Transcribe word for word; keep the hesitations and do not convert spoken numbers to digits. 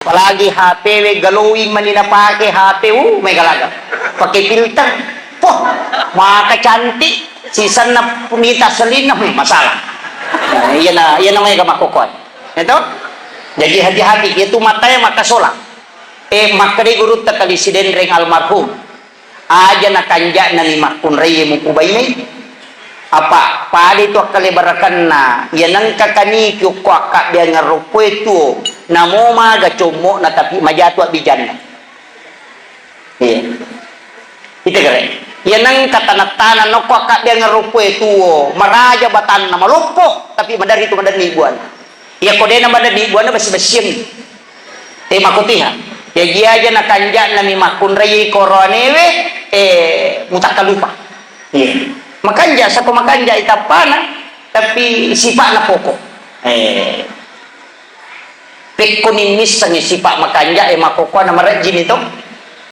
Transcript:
Apalagi H P we glowing mani napake H P, uh, mega laga. Pakai filter. Poh, maka cantik. Sisanna mita selinna, hmm, masalah. Nah, iya na, iya namanya gak makokoan. Itu? Jadi hati-hati, itu matanya maka solang. Eh, makkeda gurutta tali Sidenreng almarhum. Aja nakanja'nami makkunraie mupubainai. Apa pada itu akkalebarakanna, iya nengka kaniki okko akkabbeangeng roppoe tuo, namo maga commo'na tapi majatu abbijanna. Iya. Ita kere. Iya nengka tanah-tanah nokko akkabbeangeng roppoe tuo, maraja batanna maloppo, tapi madari tu madanni buana. Iya ko dena madanni buana besi-besiang. Eh, makotiha. Jaji aja nakanja'nami makkunrai koroanewe, eh, mutakkalupa. Iya. Makanja, sako makanja itappana, tapi sipa'na pokok. Eh. Pekko nimmissengi sipa makanja, eh, makokoana marejjini to.